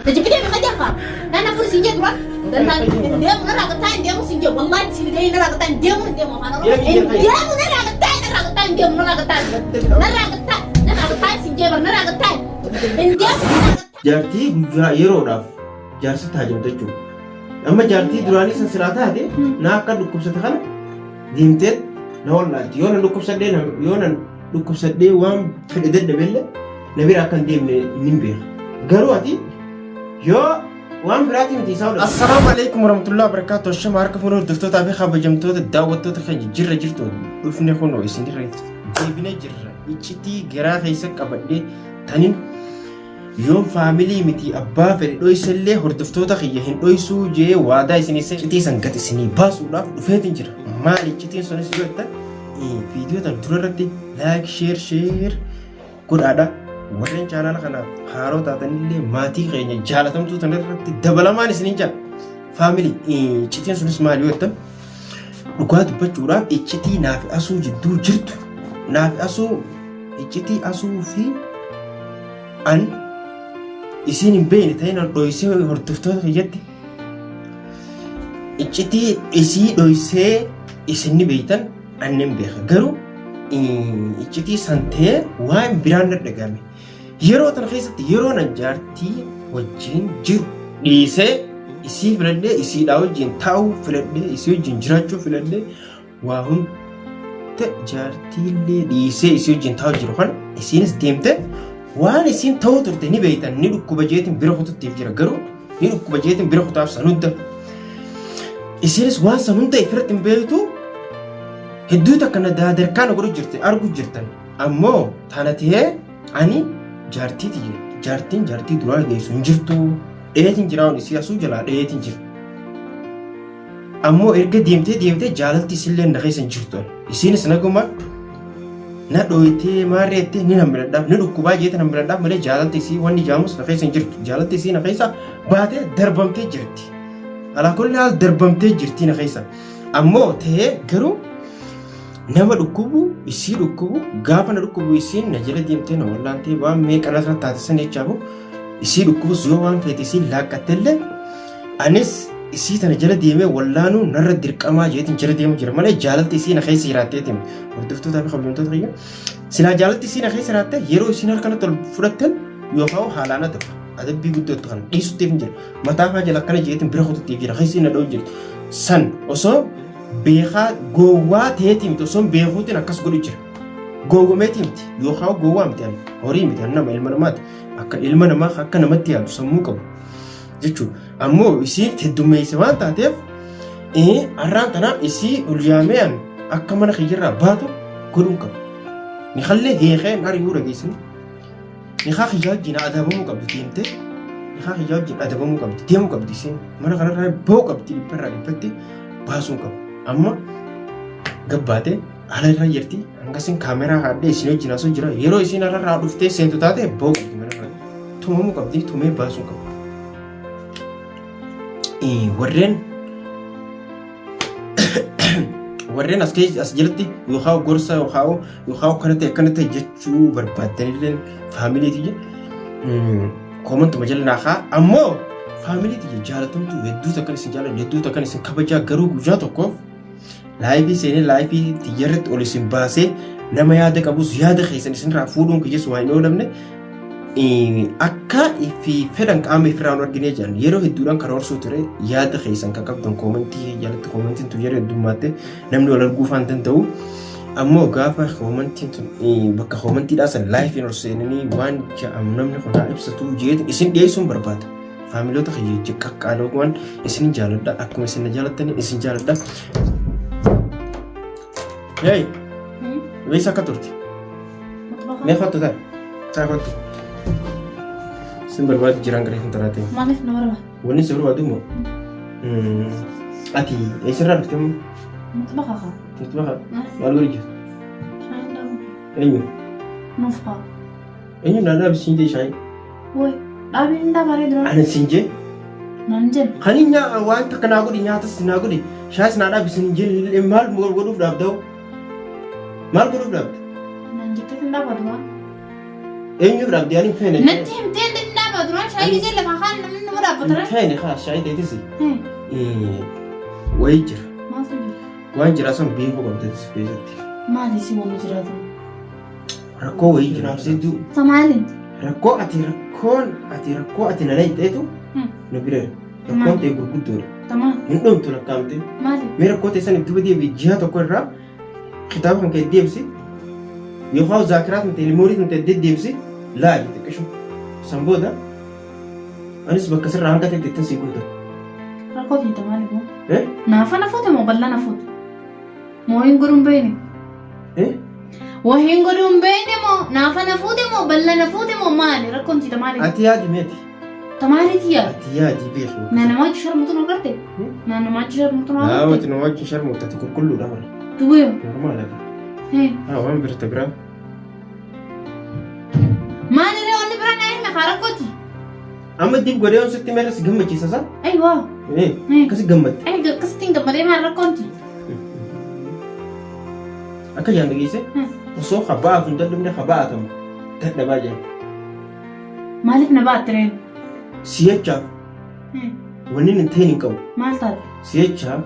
Jibbitee bifa deemaa. Naan afur siin jee dura. Dantaan hin deemu narraa gattaa hin deemu siin jee. Wallaahi siin gahee narraa gattaa hin deemu hin deemu afaan Oromoo. Hin deemu narraa gattaa narraa gattaa hin deemu narraa gattaa narraa gattaa narraa gattaa siin jee bar narraa gattaa hin deemu narraa gattaa. Jaartii guyyaa yeroodhaaf jaarsatti haajamtu jechuudha. Amma jaartii duraanii san silaa taate na akka dhukkubsate kana deemtee na wallaalti. Yoo na dhukkubsadhee yoo na dhukkubsadhee waan fedhe dadhabellee na bira akka hin deemne nin beeka. Garuu ati yoo waan biraatii miti isaa godhatu. Assalaamu alaikum warahmatullahi wabarakatuh. Ashama harka fuula hordoftootaa fi kabajamtoota daawwattoota keenya jirra jirtu dhufne kunoo isinirra deebinee jirra. Iccitii garaa keessa qabadhee tanin yoon faamilii miti abbaa fedhe dhoysellee hordoftoota kiyya hin dhoysuu jee waadaa isinii iccitii san gad isinii baasuudhaaf dhufeetin jira. Maali iccitiin sunis yoo jettan viidiyoo tan dura irratti like share share godhaadha. Warreen chaanaala kanaaf haaroo taatanillee maatii keenya jaalatamtuu tan irratti dabalamaan isiniin jala. Faamilii iccitiin sunis maali yoo jettan dhugaa dubbachuudhaaf iccitii naafi asuu jidduu jirtu naafi asuu iccitii asuu fi an isiin hin beekne ta'in an dhoysee hordoftoota kiyyatti iccitii isii dhoysee isin ni beektan an nin beeka garuu iccitii san ta'ee waan biraan na dhagahame yeroo tana keessatti yeroo nan jaartii wajjin jiru dhiisee isii filadhee isiidhaa wajjin taa'uu filadhee isii wajjin jiraachuu filadhee waa hunda jaartiillee dhiisee isii wajjin taa'u jiru kana isiinis deemte waan isiin ta'uu turte ni beektan ni dhukkuba jeetiin bira kututtiif jira garuu ni dhukkuba jeetiin bira kutaaf san hunda isiinis waan san hunda ifirratti hin beektu hedduu takka na daadarkaa na godhu jirte argu jirtan ammoo tana ta'ee ani jaartii tiyya jaartiin jaartii duraa geessu hin jirtu dheetiin jiraa isii asuu jalaa dheetiin jira. Ammoo erga deemtee deemtee jaalalti isillee na keessa hin jirtu. Isiinis naguma na dhooytee maarreettee ni nammiladhaaf ni dhukkubaa jeete nammiladhaaf malee jaalalti isii wanni jaamus na keessa hin jirtu. Jaalalti isii na keessa baatee darbamtee jirti. Alaa kulli haal darbamtee jirti na keessa. Ammoo ta'ee garuu nama dhukkubu isii dhukkubu gaafa na dhukkubu isiin na jala deemtee na wallaantee waan meeqa narra taate san jechaafu isii dhukkubus yoo waan feete isiin laaqqattellee anis isii tana jala deemee wallaanuu narra dirqamaa jeetiin jala deemu jira malee jaalalti isii na keessa jiraatteetiin hordoftootaa fi kabajamtoota kiyya silaa jaalalti isii na keessa jiraatte yeroo isiin harka natti ol fudhattan yookaan haalaan adaba adabbii guddootti kan dhiisuttiif hin jira mataa faa jala akkana jeetiin bira kututtiif jira keessi na dha'u jirtu san osoo beekaa gowwaa ta'eetii miti osoo beekuutiin akkas godhu jira gowwameetii miti yookaan gowwaa miti ani horii miti ani nama ilma namaati akka ilma namaa akka namatti yaadu sammuu qabu jechuudha. Ammoo isiin heddummeesse waan taateef har'aan tana isii ol yaamee an akka mana kiyyarraa baatu godhuun qaba. Nikallee heekee hin ari'uu dhageessanii. Nikaa kiyyaa wajjin adabamuu qabdi deemtee. Nikaa kiyyaa wajjin adabamuu qabdi deemuu qabdi isiin mana kanarraa ba'uu qabdi dhibbarraa dhibbatti baasuun qaba. Amma gabbaatee ala irra jirti hangasiin kaameraa haadhee isin wajjin asoo jira yeroo isiin alarraa dhuftee seentu taate ba'uu qabdi manarraa. Tumamuu qabdi tumee baasuu qaba. Warreen warreen as keessa as jalatti yookaan gorsa yookaan yookaan akkana ta'e akkana ta'e jechuu barbaaddanillee faamilii tiyya koomantuma jala naa kaa ammoo faamilii tiyya jaalatamtuu hedduu takkan isin jaaladha hedduu takkan isin kabajaa garuu guyyaa tokkoof Laayivii seenee laayivii tiyyarratti ol isin baasee nama yaada qabus yaada keessan isinirraa fuudhuun kiyyas waan hin oolamne akka fi fedhan qaama ifirraa hin arginee jiran yeroo hedduudhaan karoorsuu ture yaada keessan kan qabdan koomantii jalatti koomantiin tun yeroo heddummaatte namni wal arguu faan danda'u. Ammoo gaafa koomantiin tun bakka koomantiidhaa san laayiviin ol seenanii waan ja'amu namni kun haa ibsatu jeetu isin dhiyeessuun barbaada. Faamiloota kiyya qaqqaaloowwan isin jaaladha akkuma isin na jaalattanii isin jaaladha. Hey, weessa akka turte? Mee kottu ta'a. Ta'a kottu. Isin barbaadu jiraan gara hin taraateen. Maaliif na barbaada? Wanni si barbaadu immoo. Ati eessarraa dhufte immoo? Mutbaqa kaa. Mutbaqa. Maal godhi jirtu? Shaayiin dhaabu. Eenyu? Nuuf kaa. Eenyu naa dhaabi siin jee shaayii? Woy dhaabiin hin dhaabaree dura. Ani siin jee. Naan jenna. Kan inni waan takka naa godhi nyaatas naa godhi shaayis naa dhaabi siin jee maal godhuuf dhaabda hoo? Maal godhuuf dhaabda? Naan jettee hin dhaaba duraan. Eenyuuf dhaabdi ani hin feene. Natti himtee hin dhaaba duraan shaayii gisee lafa kaan namni. dhaabbata ree? Feene haa shaayii ta'etis wayii jira. Maaltu jira? Waan jira san beekuu qabda keessatti. Maali si wanni jiraatu? Rakkoo wayii jira. Sidduu Samaaliin. rakkoo ati rakkoon ati rakkoo ati na dhayxeetu nu bira rakkoon ta'e gurguddoodha. Tamaa. Hin dhumtu lakkaa'amte. Maali? Mee rakkoo ta'e san itti deebi ji'a tokko irraa kitaaba kan kee deebisi yookaan zaakiraa kan ta'e limoorii kan ta'e deddeebisi laali xiqqishu. San booda anis bakka sirraa hanga ta'e ittiin sii guuta. Rakkoo ta'e maali boo? Eh? Naafa na fuute moo bal'aa na fuute? Moo hin godhuun beekne? Eh? Waa hin godhuun beekne moo naafa na fuute moo bal'aa na fuute moo maali? Rakkoon ta'e maali? Ati yaadi meeti. Tamaaliiti yaa. Ati yaadi beeku. Na nama achi sharmutu nu garte? Na nama achi sharmutu nu Haa garte? wati nama wajjin sharmuuta ati qulqulluudha bara. Duba yoo. Normaal ati. Hee. Haa waan birta biraa. Maali ree wanni bira naa hime haa rakkooti? Amma dib godhee on sitti meerra si gammachiisa saa? Ayiwaa. Eh, akkasi gammadde. Ay akkasitti hin gammadee maal rakkoonti? Akka jaan dhageesse osoo haba'aatu hin dadhabne haba'atamu dadhabaa jira. Maaliif na baatte reen? Si'achaaf wanni hin ta'in hin qabu. Maal taate? Si'achaaf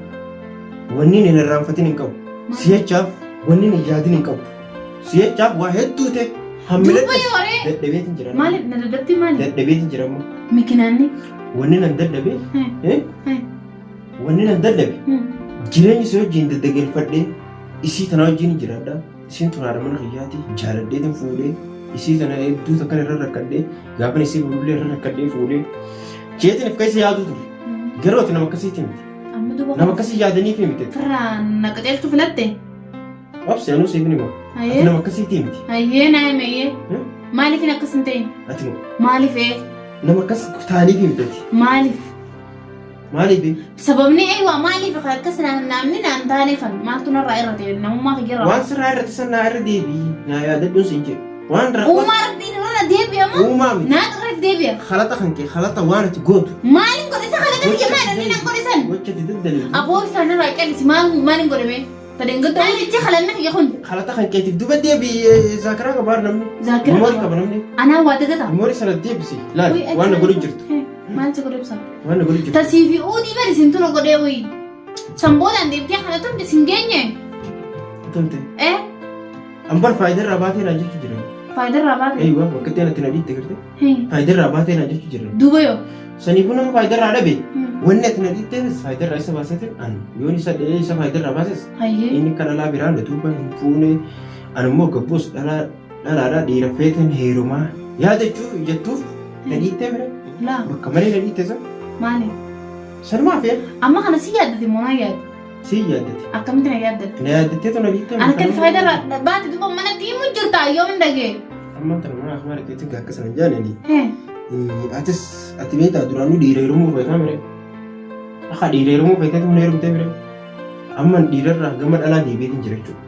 wanni hin irraanfatin hin qabu. Si'achaaf wanni hin yaadin hin qabu. Si'achaaf waa hedduu ta'e hammina Duuba yoo ree? dadhabeetiin jira. Maaliif na dadhabdi maali? Dadhabeetiin jira ammoo. Mikinaanni. Wanni nan dadhabe wanni nan dadhabe jireenya si wajjin daddagalfadhee isii tana wajjin jiraadha. Isiin tun haadha mana kiyyaati jaaladheetiin fuudhee isii tana hedduu takkan irra rakkadhee gaafan isii fuudhullee irra rakkadhee fuudhee jeetiin if keessa yaaduu ture. Garuu ati nama akkasiiti miti. Amma duuba Nama akkasii yaadaniif miti. Firraa na qajeelchu filatte? Obsi anuu siif ni hima. Ati nama akkasiiti miti. Hayyee naa hime hayyee. Maaliif hin akkas hin ta'in? Ati Maaliif ee? nama akkas ta'aniif miti ati. Maaliif? Maaliif? Sababni eeywaa maaliif akkas namni naan taane kan maaltu narraa irra ta'e namummaa kiyyarraa. Waan sirraa irratti san naa irra deebii naa yaadadhuun siin jedhu. Waan rakkoo Uumaa rabbiin irra na deebi'a moo? Uumaa miti. Naa xirreef deebi'a. Halaxa kan kee halaxa waan ati gootu. Maaliin godhe isa kana kiyya maal inni nan godhe san? Gocha ati daddaleetu. Aboo isaan irraa callisi maal maaliin godhame? Tadeen gadda itti halanni kiyya kun. Halaxa kan keetiif duba deebii zaakiraa qabaa namni. Zaakiraa Memorii qaba. qaba namni. Anaa waa dagata. Memorii sana deebisi. Laali waan na godhu jirtu. Maal si godhe ibsa? Waan na godhu jirtu. Tasii fi uudii bari sin tuna godhee wayii. San boodaan deebitee kana tumte sin geenye. Tumte. Eh? Ambar faayidaa irraa baatee naan jechuu jira. Faayidaa irraa baate. Eeywa bakka itti anatti na dhiitte garte. Faayidaa irraa baatee naan jechuu jira. Duuba yoo. Saniifuu nama faayidaa irraa dhabe wanni ati na dhiitteefis faayidaa irraa isa baaseetiin an yoon isa dha'ee isa faayidaa irraa baases Hayyee. inni akka dhalaa biraan na duuba hin fuune an immoo gabboos dhalaa dhalaadhaa dhiira feeteen heerumaa yaadachuu jettuuf na dhiittee bira Laa. bakka malee na dhiitte san Maali? sanumaaf yaa Amma kana si yaaddate moo naa yaadde? si yaaddate Akkamitti na yaaddatte? na yaaddatteetu na dhiittee Ani kan faayidaa irraa baate duuba manatti himu jirta yoom hin dhagee? Amma tana mana akmaara keetiin akka sana jaanani. Atis ati beektaa duraanuu dhiira heerumuu feetaa mire. Akka dhiira heerumuu feetee tun heerumtee mire. Amma dhiirarraa gama dhalaa deebiitiin jira jechuudha.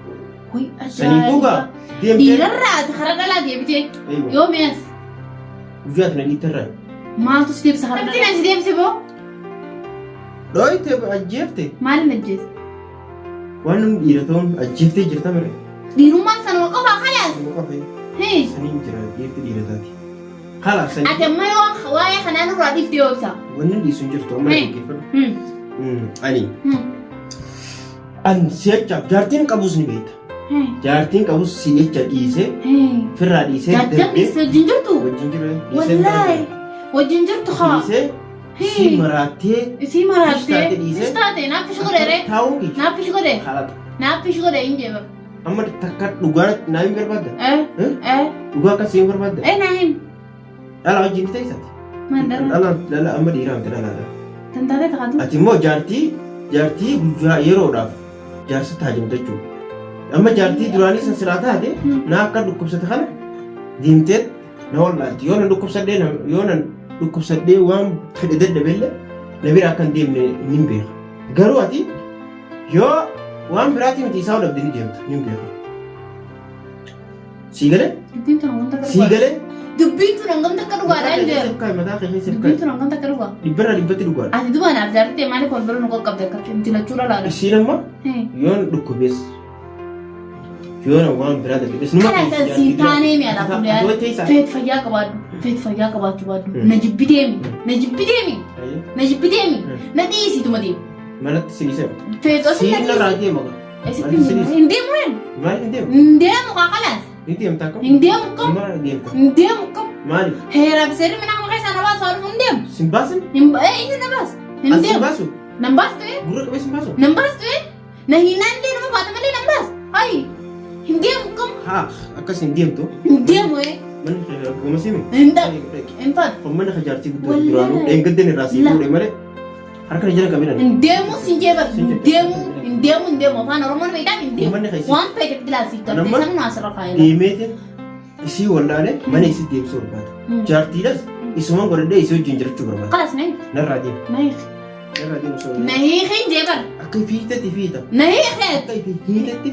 Way Saniifuu gaa ajaa'iba. deemtee. Dhiirarraa ati karaa dhalaa deebitee Eeywa. yoom ees? Guyyaa ati na dhiittarraa. Maaltu si deebisa karaa dhalaa? Si deebise boo? Dhooyte ajjeefte. Maaliin ajjeese? Waan namni dhiira ta'uun ajjeeftee jirta mire. Dhiirummaan sanuma qofaa kalaas. Sanuma qofa. Hii. Saniin jira dhiirti dhiira taati. Kalaas sanii. Ati amma yoo waa'ee kanaa nurraa dhiifte yoo ibsa. Wanni dhiisu hin jirtu amma Hii. dhaggeeffadhu. Hmm. Ani Hmm. an si'achaaf jaartiin qabus ni beekta. Hii. Jaartiin qabus si'acha dhiisee Hii. firraa dhiisee Jaartiin dhiiste wajjin jirtu? wajjin jiru dhiisee Wallaahi. Wajjin jirtu haa. dhiisee Hii. si maraattee Isii maraattee. Fish taate dhiisee. Fish taate naaf fish godhe ree. taa'uun kiyya Naaf fish godhe. halaxa. Naaf fish godhe hin jee bara. Amma takka dhugaa naa hin barbaadda. Eh. Eh? Eh. Dhugaa akkasii hin barbaadda. Eh naa him. Dhala wajjin ni teessati. Maal dhala? Dhala dhala amma dhiiraa miti dhalaadha. Tan taatee taatu. Ati immoo jaartii jaartii guyyaa yeroodhaaf jaarsa taajamte jechuudha. Amma jaartii duraanii san silaa taate naa akka dhukkubsate kana deemtee na wallaalti. Yoo nan dhukkubsadhee yoo nan dhukkubsadhee waan fedhe dadhabellee na bira akka hin deemne nin beeka. Garuu ati yoo waan biraatii miti isaa dhabde ni deemta nin beeka. Sii galee? Dubbiin tun hangam takka Sii dhugaadha? galee? Dubbiin tun hangam takka dhugaadha hin jedhu. Mataa kee keessa Dubbiin tun hangam takka dhugaa? Dhibbarraa dhibbatti dhugaadha. Ati duba naaf jaartee maaliif wal bira nu qaqqabde akkatti nuti lachuu dhalaadha? Isiin amma yoon dhukkubees Yoo na waan biraa dalagdes numa Kana san siin taanee mi'a lafa keessa. Feet fayyaa qabaadhu. Feet fayyaa qabaachuu baadhu. Na jibbiteemi. Na jibbiteemi. Na jibbiteemi. Na dhiisiituma deemu. Manatti si dhiisee. Feet osoo Siin na narraa dhiisi. deema. Eessatti hin deemu reen? Maaliif hin deemu? Hin deemu kaakalaas. Ni deemta akkam? Hin deemu kam? Maal deemta? Hin deemu kam? Maaliif? Heeraaf seerri mana kana keessaa na baasu haadhu hin deemu. Sin baasin? Hin inni na baasu. Hin As sin deemu. baasu? Nan baastu ee? Gurra qabee sin baasu? Nan baastu ee? Na hiinaan illee nama baata malee nan baasu. Ayi. Hin deemu kam? Haa akkas hin deemtu. Hin deemu ee? Manni gama siimi? Hin dhaqu. Hin fadhu. Mana jaartii guddoo Wallaahi. duraanuu dheengaddan irraa sii La. fuudhe malee harka jala qabina. Hin deemu sin jee bar. Hin deemu. Hin deemu hin deemu. Afaan Oromoon beektaa hin deemu. Manni keessi. Waan feete bitilaa siif galtee Anamma- sanuu asirra kaa'ee. Deemeetiin isii wallaalee mana isii deebisuu barbaada. Jaartiidhas isumaan godhadhee isii wajjin jiraachuu barbaada. Kalas na hiiki. Narraa deema. Na hiiki. Narraa deema osoo Na hiiki hin jee bar. Akka fiitetti fiita. Na hiiki. Akka hiitetti.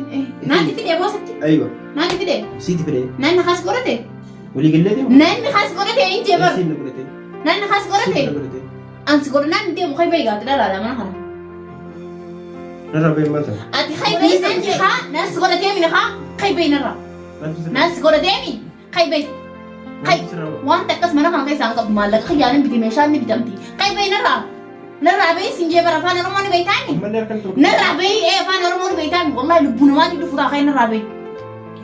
Naatti fidee boosatti. Aywa. Naatti fidee. Siiti fidee. Nanni kas godhate. Walii gallee deema. Nanni kas godhate hin jee bar. Isiin na godhate. Nanni kas Siiti godhate. na godhate. Ansi godhanaan hin deemu kai bayi gaati dhalaala mana kana. Narraa bahi maal ta'a? Ati kai bayi nan jee haa nas godhatee mini haa kai bayi narraa. Maaltu sirraa? Nas godhatee mi kai bayi. Kai Maaltu sirraa ba'a? wanta akkas mana kana keessaa hin qabdu maallaqa kiyyaan hin biti meeshaan ni bitamti. Kai bayi narraa. Narraa bayi sin jee bara afaan Oromoo ni beektaani. Ammallee harkaan turte. Narraa bayi ee afaan Oromoo ni beektaani. Wallahi lubbuu namaatii dhufu taa kai narraa bayi.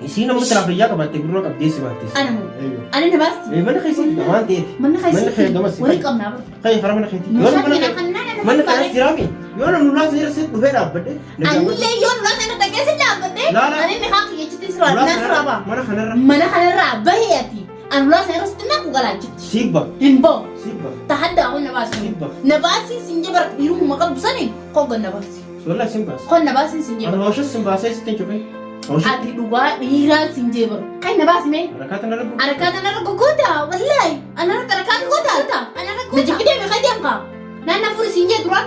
Isiin amma silaa fayyaa qabaatte gurra qabdee si baattis. Ana moo. Aywa. Ani na baasti. Mana keessatti waan ta'eef. Manni Manni keessatti kee gamas. walii qabnaa bara. Kai hara mana keetii. Yoo Meeshaa mana keenya kee kan naan mana kanas jiraami. Yoo namni ulaa seera si dhufee dhaabbadhe. Anillee yoo nulaa sana dhaqee si dhaabbadhe. Laala. Ani inni haa kiyyachitti siraa Ulaa na siraa ba'a. Mana kanarra. Mana kanarraa bahi ati. Ani ulaa sana irratti na gugalaachiti. Siibba. Hin ba'u. Siibba. Tahaddaa kun na baasi. Siibba. Na baasi sin jee bara dhiiruma qabdu saniin koggan na baasi. Sollaa sin baasa. Kon na baasi sin jee Ani bara. hoosha sin baasee sitti hin cufin. Hoosha. Ati dhugaa dhiiraa sin jee bara. Kai na baasi mee. Harakaata narra bu'u. Harakaata narra gogoota wallahi. Ana harka harakaata goota. Na jibbitee meeqa deemka? Naan na furi sin jee dura.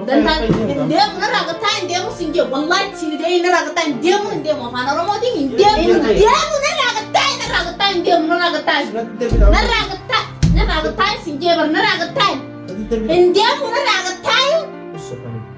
Dantaa hin deemu narraa gattaa hin deemu sin jee wallahi sin deemu narraa gattaa hin deemu hin deemu afaan Oromootiin hin deemu hin deemu narraa gattaa narraa gattaa hin deemu narraa gattaa narraa gattaa narraa gattaa sin jee bar narraa gattaa hin deemu narraa gattaa.